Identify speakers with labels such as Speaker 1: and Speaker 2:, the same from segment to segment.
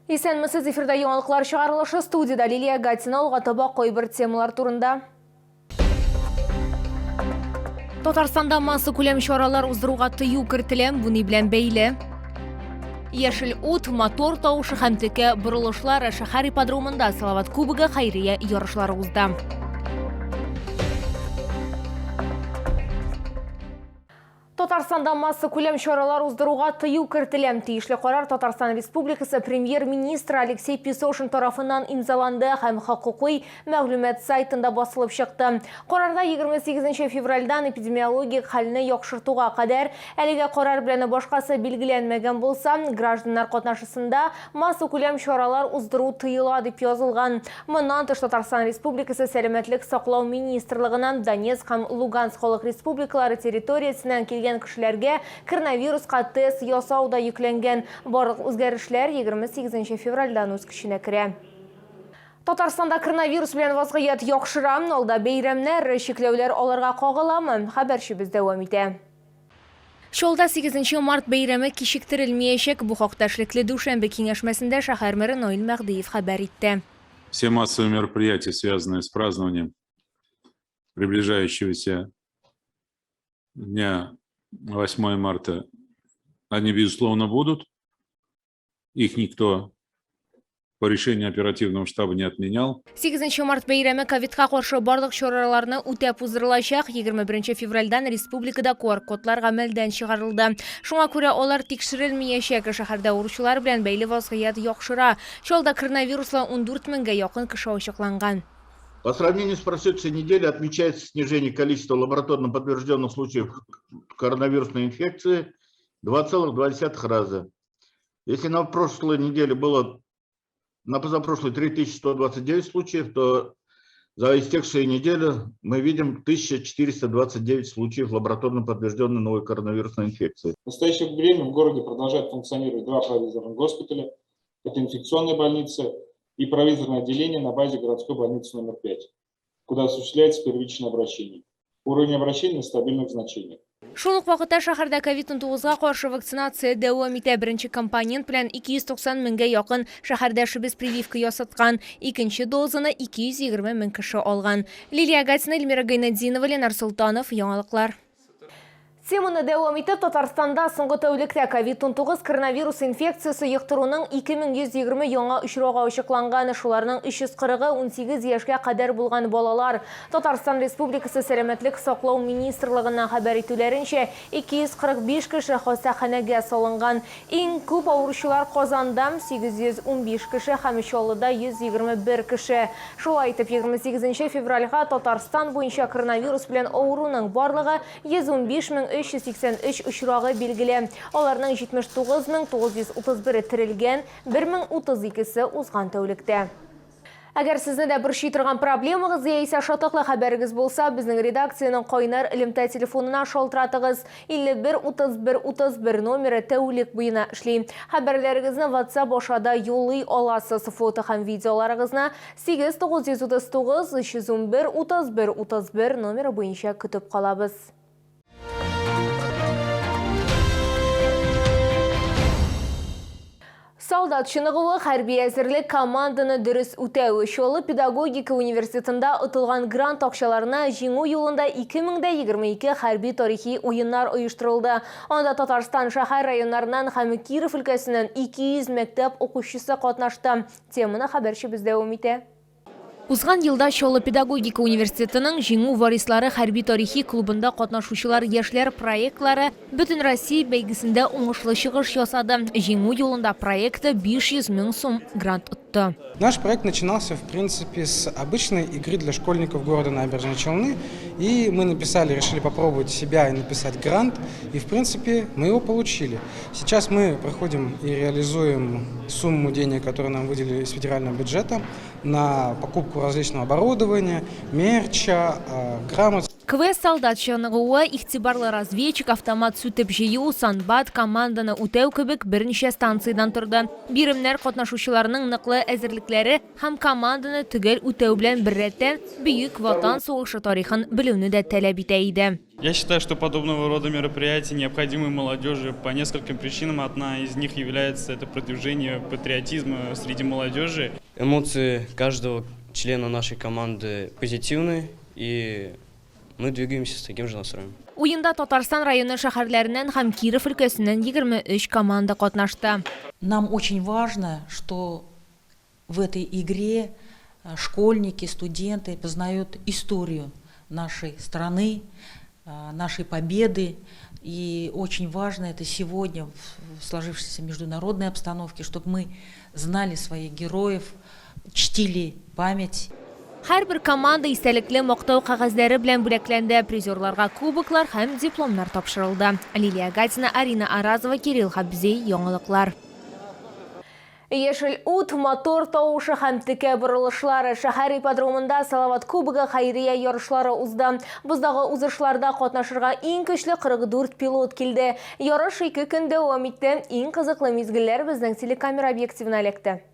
Speaker 1: Исәнмесез, эфирда яңалыклар чыгарылышы, студиядә Лилия Гатина. Алга таба кайбер темалар турында. Татарстанда массакүләм чаралар уздыруга тыю кертелә, бу ни белән бәйле? Яшел ут, мотор тавышы һәм текә борылышлар шәһәр ипподромында Салават Кубогы хәйрия ярышлары узды. Татарстанда массакүләм чаралар уздыруга тыю кертелә. Тиешле карар Татарстан Республикасы премьер-министры Алексей Песошин тарафыннан имзаланды һәм хокукый мәгълүмат сайтында басылып чыкты. Карарда 28 февральдан эпидемиологик хәлне яхшыртуга кадәр, әлегә карар белән башкасы билгеләнмәгән булса, гражданнар катнашысында массакүләм чаралар уздыру тыела дип язылган. Моннан тыш, Татарстан Республикасы Сәламәтлек саклау министрлыгына Донецк һәм Луганск халык республикалары территориясеннән килгән кешеләргә коронавируска тест ясау да йөкләнгән. Барлык үзгәрешләр 28 февральдән үз көченә керә. Татарстанда коронавирус белән вазгыять яхшыра. Алда бәйрәмнәр, чикләүләр аларга кагыламы? Хәбәрчебез дәвам итә. Чаллыда 8 март бәйрәме кичектерелмиячәк. Бу хакта эшлекле дүшәмбе киңәшмәсендә шәһәр мэры Наил Мәһдиев хәбәр итте.
Speaker 2: Все массовые мероприятия, связанные с празднованием приближающегося дня 8 марта, они, безусловно, будут. Их никто по решению оперативного штаба не отменял.
Speaker 1: 8 март бәйрәме ковидка каршы барлык чараларны үтәп уздырылачак. 21 февральдән республикада QR-кодлар гамәлдән чыгарылды. Шуңа күрә алар тикшерелмиячәк. Шәһәрдә авыручылар белән бәйле вазгыять яхшыра. Чаллыда коронавируслы 14 меңгә якын кеше ачыкланган.
Speaker 3: По сравнению с прошедшей неделей отмечается снижение количества лабораторно подтвержденных случаев коронавирусной инфекции 2,2 раза. Если на прошлой неделе было, на позапрошлой 3129 случаев, то за истекшую неделю мы видим 1429 случаев лабораторно подтвержденной новой коронавирусной инфекции.
Speaker 4: В настоящее время в городе продолжают функционировать два провизорных госпиталя. Это инфекционная больница и провизорное отделение на базе городской больницы номер 5, куда осуществляется первичное обращение. Уровень обращения на стабильных значениях.
Speaker 1: Шул ук вакытта шәһәрдә ковид-19 га каршы вакцинация дәвам итә. Беренче компонент белән 290 меңгә якын шәһәрдәшебез прививка ясаткан. Икенче дозаны 220 мең кеше алган. Лилия Гатина, Эльмира Гайнетдинова, Ленар Солтанов, Яңалыклар. Теманы дәвам итеп, Татарстанда соңгы тәүлектә ковид-19 коронавирус инфекциясе йоктыруның 2120 яңа очрагы ачыкланган. Шуларның 340-ы 18 яшькә кадәр булган балалар. Татарстан Республикасы Сәламәтлек саклау министрлыгыннан хәбәр итүләренчә, 245 кеше хастаханәгә салынган. Иң күп авыручылар Казанда, 815 кеше һәм Чаллыда 121 кеше. Шулай итеп, 28 нче февральгә Татарстан буенча коронавирус белән авыруның барлыгы 115 383 очрагы билгеле. Аларның 79 931-е терелгән, 1032 се узган тәүлектә. Әгәр сезне дә борчый торган проблемагыз яисә шатлыклы хәбәрегез булса, безнең редакциянең кайнар элемтә телефонына шалтыратыгыз. 51 31 31 номеры тәүлек буена эшли. Хәбәрләрегезне WhatsApp аша да юллый аласыз. Фото һәм видеоларыгызны 8 939 311 31 31 номеры буенча көтеп калабыз. Солдат чыныгуы, хәрби әзерлек, команданы дөрес үтәү. Чаллы педагогика университетында отылган грант акчаларына Җиңү юлында 2022 хәрби-тарихи уеннар оештырылды. Анда Татарстан шәһәр-районнарыннан һәм Киров өлкәсеннән 200 мәктәп укучысы катнашты. Теманы хәбәрчебез дәвам итә. Узган елда Чаллы педагогика университетының Җиңү варислары хәрби-тарихи клубында катнашучылар яшьләр проектлары Бөтенроссия бәйгесендә уңышлы чыгыш ясады. Җиңү юлында проекты 500 мең сум грант отты.
Speaker 5: Наш проект начинался, в принципе, с обычной игры для школьников города Набережные Челны. И мы написали, решили попробовать себя и написать грант. И, в принципе, мы его получили. Сейчас мы проходим и реализуем сумму денег, которую нам выделили из федерального бюджета, на покупку различного оборудования, мерча, грамот.
Speaker 1: Квест солдат чыныгуы, игътибарлы разведчик, автомат сүтеп җыю, санбат, команданы үтәү кебек берничә станциядән торды. Биремнәр катнашучыларның ныклы әзерлекләре һәм команданы төгәл үтәү белән беррәттән, Бөек Ватан сугышы тарихын белүне дә таләп итә иде.
Speaker 6: Я считаю, что подобного рода мероприятия необходимы молодежи по нескольким причинам. Одна из них является это продвижение патриотизма среди молодежи.
Speaker 7: Эмоции каждого члена нашей команды позитивны, и мы двигаемся с таким же настроем.
Speaker 1: Уенда Татарстан районы шәһәрләреннән һәм Киров өлкәсеннән 23 команда катнашты.
Speaker 8: Нам очень важно, что в этой игре школьники, студенты познают историю нашей страны, нашей победы. И очень важно это сегодня в сложившейся международной обстановке, чтобы мы знали своих героев, чтили память.
Speaker 1: Һәрбер команда истәлекле мактау кәгазьләре белән бүләкләнде. Призерларга кубоклар һәм дипломнар тапшырылды. Лилия Гатина, Арина Аразова, Кирилл Хабзей, Яңалыклар. Яшел ут, мотор тавышы һәм текә борылышлары. Шәһәр ипподромында Салават Кубогы хәйрия ярышлары узды. Боздагы узышларда катнашырга иң көчле 44 пилот килде. Ярыш 2 көн дәвам итте. Иң кызыклы мизгелләр безнең телекамера объективына эләкте.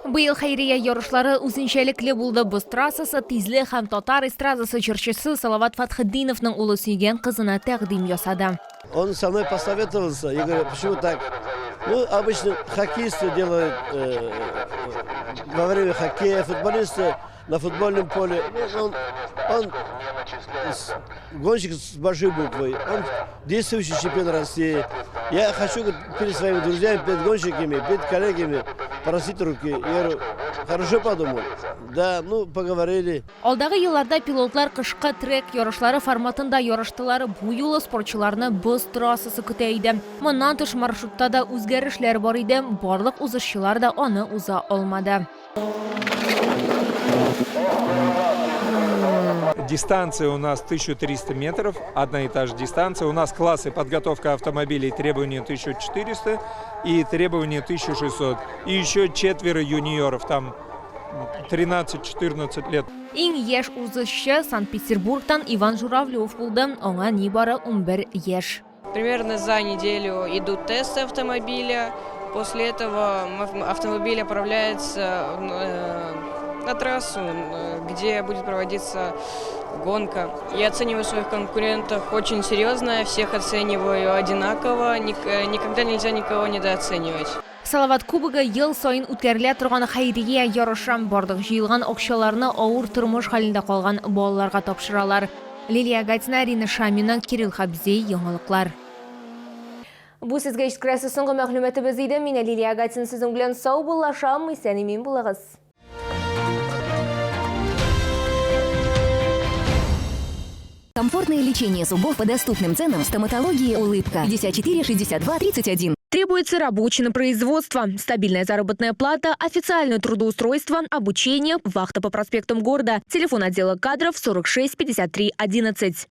Speaker 1: Быел хәйрия ярышлары үзенчәлекле булды. Боз трассасы тизле һәм татар эстрадасы җырчысы Салават Фатхетдиновның улы сөйгән кызына тәкъдим ясады.
Speaker 9: Он со мной посоветовался. Я говорю, почему так? Ну, обычно хоккеисты делают во время хоккея, футболисты на футбольном поле. Ну, он гонщик с большой буквой, он действующий чемпион России. Я хочу, говорит, перед своими друзьями, перед гонщиками, перед коллегами просить руки. Я говорю, хорошо подумал. Да, ну, поговорили.
Speaker 1: Алдагы елларда пилотлар кышкы трек ярышлары форматында ярыштылар. Бу юлы спортчыларны боз трассасы көтә иде. Моннан тыш маршрутта да үзгәрешләр бар иде. Барлык узышчылар да аны уза алмады.
Speaker 10: Дистанция у нас 1300 метров, одна и та же дистанция. У нас классы подготовка автомобилей требования 1400 и требования 1600. И еще четверо юниоров, там 13-14 лет.
Speaker 1: Иң яшь узышчы Санкт-Петербургтан Иван Журавлев булды. Аңа нибары 11 яшь.
Speaker 11: Примерно за неделю идут тесты автомобиля. После этого автомобиль отправляется на трассу, где будет проводиться гонка. Я оцениваю своих конкурентов очень серьезно, всех оцениваю одинаково, никогда нельзя никого недооценивать.
Speaker 1: Салават Кубогы ел саен үткәрелә торган хәйрия ярышы. Барлык җыелган акчаларны авыр тормыш хәлендә калган балаларга тапшыралар. Лилия Гатина, Арина Шамина, Кирилл Хабзей, Яңалыклар. Бу сезгә җиткерәсе соңгы мәгълүматыбыз иде. Мин Лилия Гатина сезнең белән саубуллашам. Исән-имин булыгыз.
Speaker 12: Комфортное лечение зубов по доступным ценам в стоматологии «Улыбка». 54 62 31.
Speaker 1: Требуется рабочий на производство, стабильная заработная плата, официальное трудоустройство, обучение, вахта по проспектам города. Телефон отдела кадров 46 53 11.